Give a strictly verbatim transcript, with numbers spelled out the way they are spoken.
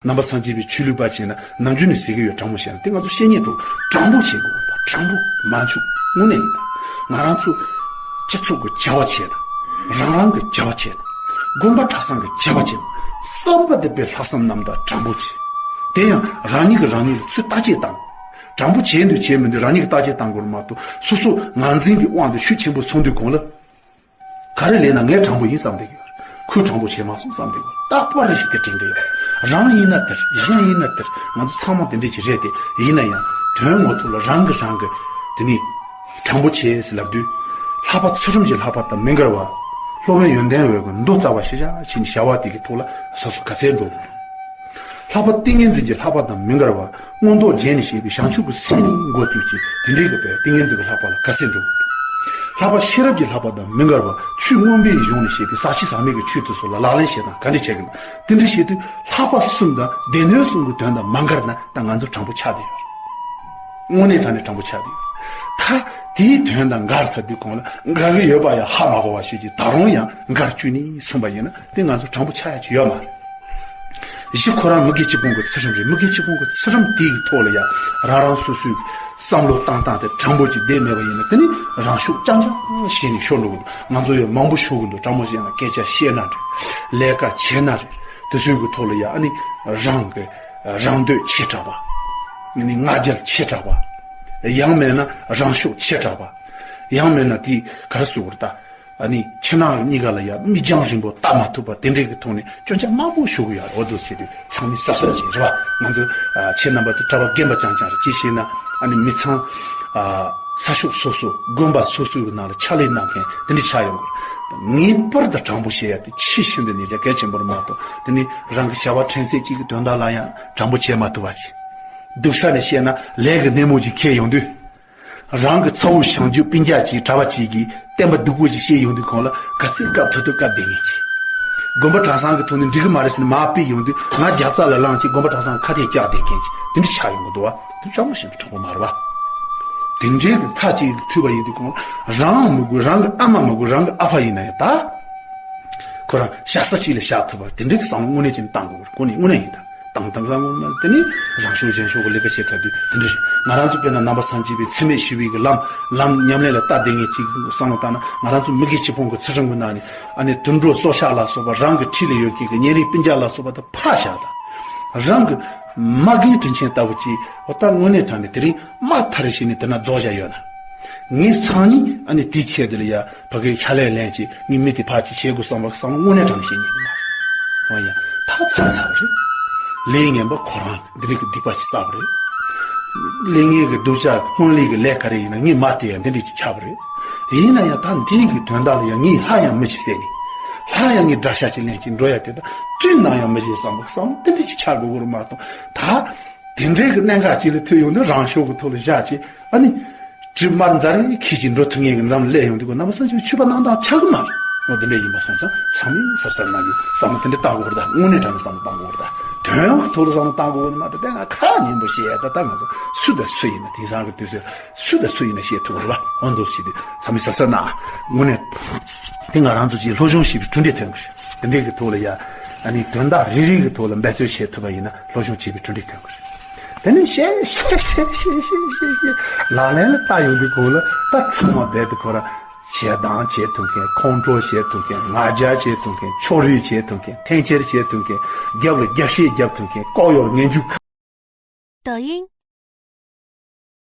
ནང་པ་སངས་རྒྱས་པའི་ཆོས་ལུགས་པ་བྱས་ན་ནམ་རྒྱུན་ནས་ཟེར་གྱི་ཡོད། དྲང་པོ་བཤད་ན་དེ་ང་ཚོ་བཤད་ཉན་འགྲོ། དྲང་པོ་བྱེད་དགོས། དྲང་པོ་མ་འཆུག་དངོས་གནས་ཡིན་ད། ང་རང་ཚོ་སྤྱི་ཚོགས་ཀྱི་བྱ་བ་བྱས་ན། རང་རང་གི་བྱ་བ་བྱས་ན། དགོན་པ་གྲྭ་ཚང་གི་བྱ་བ་བྱས་ན། བསམ་པ་འདི་དཔེ་ལྷག་བསམ་རྣམ་དག་དྲང་པོ་བྱེད། དེ་ཡང་རང་ཉིད་ཀྱིས་རང་ཉིད་ལ་ཚུར་བརྟག་དཔྱད་བཏང་། དྲང་པོ་བྱས་འདུག་བྱས་མི་འདུག་རང་ཉིད་ཀྱིས་བརྟག་དཔྱད་བཏང་དགོས་མ་གཏོགས། སོ་སོ་ངར་འཛིན་གྱི་དབང་དུ་ཤུགས་ཆེན་པོ་སོང་དུས་གོང་ལ། ག་རེ་ལས་ན་ངས་དྲང་པོ་ཡིན་བསམ་བསྡད་ཡོད། ཁོས་དྲང་པོ་བྱས་མ་སོང་བསམ་བསྡད་ཡོད། རྟག་པར་རེ་ཞིག་དེ་དྲན་གྱི་ཡོད། རང་ཡིན་ན་དེར། གཞན་ཡིན་ན་དེར། ང་ཚོ་ཚང་མ་དེ་འདྲས་ཅིག་རེད་དེ། ཡིན་ན་ཡང་དོན་ངོ་ཐོག་ལ་རང་གིས་རང་གི་དེ་ནི་དྲང་པོ་བྱས་ཟེར་ལབ་དུས། ལྷག་པ་ཚུལ་ཁྲིམས་ཀྱི་ལྷག་པ་དང་མི་འགལ་བ། སློབ་དཔོན་ཡོན་ཏན་འོད་ཀྱི་མདོ་རྩ་བ་ཞེས་བྱ་ཞེས་བྱ་བ་དེ་གི་ཐོག་ལ་སོ་སོ་ག་ཚད་འགྲོ་དགོས། ལྷག་པ་ཏིང་ངེ་འཛིན་གྱི་ལྷག་པ་དང་མི་འགལ་བ། མངོན་རྟོགས་རྒྱན་ནས་བཤད་པའི་བྱང་ཆུབ་ཀྱི་སེམས་ནི་འགོ་བཙུགས་ཀྱི་དེ་འདྲའི་གི་བས་ཏིང་ངེ་འཛིན་གྱི་ལྷག་པ་ལ་ག་ཚད་འགྲོ་དགོས། ལྷག་པ་ཤེས་རབ་ཀྱི་ལྷག་པ་དང་མི་འགལ་བ། ཆོས་མངོན་པའི་གཞུང་ནས་བཤད་པའི་ཟག་བཅས་ཟག་མེད་ཀྱི་ཆོས་དེ་ཚོ་ལ་ལག་ལེན་བྱེད་སྟངས་ག་འདྲ་བྱེད་དགོས། དེ་འདྲ་བྱེད་དུས་ལྷག་པ་གསུམ་དང་སྡེ་སྣོད་གསུམ་གྱི་དོན་དང་མ་འགལ་ན་ད་ང་ཚོ་དྲང་པོ་ཆགས་བསྡད་ཡོད། དངོས་གནས་དྲང་ནས་དྲང་པོ་ཆགས་བསྡད་ཡོད། ད་དེའི་དོན་དང་འགལ་ཚར་དུས་གོང་ལ་འགལ་གྱི་ཡོད་པ་ཡང་ཧ་མ་གོ་བ་ཞིག་གིས་ད་རུང་ཡང་འགལ་བཅུག་ནས་གསུངས་པ་ཡིན་ན། དེ་ང་ཚོ་དྲང་པོ་ཆགས་ཡ་ཅིག་ཡོད་མ་རེད། གཞི་ཁོ་རང་མི་དགེ་བཅུ་སྤོང་གི་ཚུལ་ཁྲིམས་རེད། མི་དགེ་བཅུ་སྤོང་གི་ཚུལ་ཁྲིམས་དེའི་ཐོག་ལ་ཡང་རང་རང་སོ་སོའི་བསམ་བློ་བཏང་སྟངས་དེ་དྲང་པོ་ཅིག་བསྡད་མེད་པ་ཡིན་ན། དེ་ནི་རང་ཤུགས་རྐྱང་རྐྱང་བྱས་ནས་ཤོར་འགྲོ་གི་འདུག་ང་ཚོ་ཡང་མང་པོ་ཤོར་གི་འདུག་དྲང་པོ་བཤད་ན་སྐད་ཆ་བཤད་ན་རེད། ལས་ཀ་བྱས་ན་རེད། དེ་ཚོའི་གི་ཐོག་ལ་ཡང་ཨ་ནི་རང་གི་རང་འདོད་ཆེ་དྲགས་པ། ཨ་ནི་ང་རྒྱལ་ཆེ་དྲགས་པ། ཡང་མེད་ན་རང་ཤུགས་ཆེ་དྲགས་པ། ཡང་མེད་ན་དེ་ག་རེ་ཟེར་དགོས་རེད་ད། ཨ་ནི་ཕྱི་ནང་གཉིས་ཀ་ལ་ཡང་མིག་རྒྱང་རིང་པོ་ལྟ་མ་ཐུབ་པ་དེ་འདྲའི་གི་ཐོག་ནས་སྐྱོན་ཆ་མང་པོ་ཤོར་གི་ཡོད་རེད། འོ་འདུག་བྱས་དུས་ཚང་མས་གཟབ་གཟབ་བྱེད་རེད་བ། ང་ཚོ་ཨ་ཁྱེད་རྣམ་པ་ཚོ་གྲྭ་པ་རྒན་པ་རྐྱང་རྐྱང་རེད། ཅི་ཞེ་ན་ཨ་ནི་མི་ཚང་ཨ་ས་ཕྱོགས་སོ་སོ་དགོན་པ་སོ་སོའི་གི་ནང་ལ་ཕྱག་ལས་གནང་མཁན་དེ་འདྲ་ཆགས་ཡོང་གི་རེད། ངེས་པར་དུ་དྲང་པོ་བཤད་ཡ་དེ་ཆེས་ཤིན་ཏུ་ནས་ཀྱང་གལ་ཆེན་པོ་རེད་མ་གཏོགས། དེ་ནི་རང་གི་བྱ་བ་ཕྲན་ཚེགས་གཅིག་གི་དོན་དག་ལ་ཡང་དྲང་པོ་བྱེད་མ་ཐུབ་པ་ཅིག་སྡུག་ས་ནས་བཤད་ན་ལས་ཀྱི་སྣེ་མོ་ཅིག་འཁེལ་ཡོང་དུས། རང་གི་ཚ་བོ་བྱང་ཆུབ་སྤུན་ཀྱག་ཅིག་གྲྭ་པ་ཅིག་གིས་བསྟན་པ་སྡུག་པོ་ཅིག་བཤད་ཡོང་དུས་གང་ལ་ག་ཚོད་བཀབ་ཐུབ་ཐུབ་བཀབ་བསྡད་མཁན་ཅིག་དགོན་པ་གྲྭ་ཚང་གི་ཐོག་ནས་འགྲིག་གི་མ་རེད་ཟེར་ནས་མར་ཕུད་ཡོང་དུས་ང་རྒྱབ་རྩ་ལ་ལངས་ཅིག་དགོན་པ་གྲྭ་ཚང་གི་ཁ་གཏད་བཅག་བསྡད་མཁན་ཅིག་དེ་འདྲ་ཆགས་ཡོང་གི་འདུག་བ། དེ་ཚང་མ་ཤིན་ཏུ་དྲང་པོ་མ་རེད་བ། དེ་འདྲའི་གི་མཐའ་གཅིག་ཏུ་ཐུག་པ་ཡིན་དུས་གང་ལ་རང་མི་དགོས། རང་གི་ཨ་མ་མི་དགོས། རང་གི་ཨ་ཕ་ཡིན་ན་ཡང་ད་ཁོ་རང་བཞག་ས་གཅིག་ལ་བཞག་ཐུབ་པ་དེ་འདྲའི་གི་བསམ་བློ་དངོས་གནས་ཅན་བཏང་དགོས་པར་གོ་ནས་དངོས་གནས་ཡིན་ད། དང་དང་གང་ངོ་ན་དེ་ནི་རང་ཤུགས་གཞན་ཤུགས་ཀྱི་ལས་ཀ་བྱེད་ཚར་དུས་དེ་འདྲ་རེད། ང་རང་ཚོ་དཔེར་ན་ནང་པ་སངས་རྒྱས་པའི་འཚེ་མེད་ཞི་བའི་གི་ལམ་ལམ་ཉམས་ལེན་ལ་ལྟ་བསྡད་མཁན་ཅིག་བསམ་བློ་བཏང་ན། ང་རང་ཚོ་མི་དགེ་བཅུ་སྤོང་གི་ཚུལ་ཁྲིམས་ཀྱི་ནང་ནས་ཨ་ནི་དུད་འགྲོ་གསོ་ཤ་ལ་སོགས་པ་རང་གི་འཁྲིས་ལ་ཡོད་མཁན་གྱི་གཉན་རིགས་སྤུན་ཀྱག་ལ་སོགས་པ་དང་ཕར་བཞག་དང་། རང་གི་མ་རྒན་དྲིན་ཆེན་ལྟ་བུ་ཅིག་འོ་ད་དངོས་གནས་དྲང་ནས་དེ་རིང་དམག་ཐར་རེ་བྱས་ནས་དེ་ན་རྫོགས་བཞག་ཡོད་ན། ངའི་སང་ཉིན་ཨ་ནི་དེའི་ཆེད་དུ་ལ་ཡ། ཕ་གིའི་ཕྱག་ལས་ལེན་ཅིག་ངའི་མི་དེ་ཕར་ཅིག་བྱེད་དགོས་བསམ་པ་བསམ་བློ་དངོས་གནས་དྲང་བཞིན་ཡིན་ནི་མ་རེད། ཨོ་ཡ། ད་ཚར་ཚར་བ་རེད། ལས་ངན་པ་ཁོ་རང་འདི་འདྲ་གི་སྡིག་པ་ཅིག་བསགས་པ་རེད། ལས་ངན་གི་སྡུག་ཅག་སྔོན་ལས་ཀྱི་ལས་ག་རེ་ཡིན་ན་ངའི་མ་དེ་ཡང་འདི་འདྲ་ཅིག་ཆགས་པ་རེད། ཡིན་ན་ཡང་ད་འདི་གི་དོན་དག་ལ་ཡང་ངས་སླར་ཡང་མི་ཅིག་བསད་ནས། སླར་ཡང་ངས་དགྲ་ཤ་ཅིག་ལེན་ཅིག་འགྲོ་ཡ་དེ་ད་དུས་ནམ་ཡང་མི་བྱེད་བསམ་པ་བསམ་བློ་འདི་འདྲ་ཅིག་ཆགས་དགོས་ཀྱི་རེད་མ་གཏོགས། ད་དེ་འདྲའི་གི་གནད་འགག་ཅིག་ལ་ཐུག་ཡོང་དུས་རང་ཤུགས་ཀྱི་ཐོག་ལ་བཞག་ཅིག་ཨ་ནི། གྲིབ་དམར་འཛར་ཁྱི་གཅིག་འགྲོ་ཐུབ་ངེས་ཀྱི་འཛམ་གླིང་ཡོང་དུས་གོ་ནང་པ་སངས་རྒྱས་ཆོས་པ་གནང་སྟངས་ཆགས་ཀྱི་མ་རེད། འོ་དེ་འདྲ་ཡིན་པ་སོང་ཙང་ཚང་མས་གཟབ་གཟབ་གནང་རྒྱུ་བསམ་བློ་དེ་འདྲ་བཏང་དགོས་རེད་ད། དངོས་གནས་དྲང་གནས་བསམ་བློ་བཏང་དགོས་རེད་ད། དོན་ཡོད་ཐོག་ལ་བསམ་བློ་བཏང་དགོས་རེད་མ་གཏོགས་དེ་ང་ཁ་སྙན་པོ་བཤད་ཡ་ད་ད་ང་ཚོ་སུ་དང་སུ་ཡིན་ན་དེང་སང་གི་དུས་ཚོད་སུ་དང་སུ་ཡིན་ན་བཤད་ཐུབ་རེད་བ། འོ་འདུག་ཟེར་དུས་ཚང་མས་གཟབ་གཟབ་གནང་། དངོས་གནས་དེ་ང་རང་ཚོ་ཅིག་སློབ་སྦྱོང་བྱེད་པའི་གྲུབ་འབྲས་ཐོན་དགོས་རེད། དེ་འདྲའི་གི་ཐོག་ལ་ཡ་ཨ་ནི་དོན་དག་རེ་རེ་གི་ཐོག་ལ་འབད་རྩོལ་བྱེད་ཐུབ་པ་ཡིན་ན་སློབ་སྦྱོང་བྱེད་པའི་གྲུབ་འབྲས་ཐོན་དགོས་རེད། དེ་ནས་བཤད་བཤད་བཤད་ལག་ལེན་ལ་བསྟར་ཡོང་དུས་གོང་ལ་ད་ཚང་མ་རྦད་དེ་ཁོ་རང་ཞེ་སྡང་བྱེད་ཐུབ་མཁན། ཁོང་ཁྲོ་བྱེད་ཐུབ་མཁན། ང་རྒྱལ་བྱེད་ཐུབ་མཁན། ཕྱོགས་རིས་བྱེད་ཐུབ་མཁན། འཐེན་འཁྱེར་བྱེད་ཐུབ་མཁན། རྒྱབ་ལ་རྒྱབ་བཤད་རྒྱབ་ཐུབ་མཁན། ལྐོག་གཡོ་ངན་ཇུས། 抖音，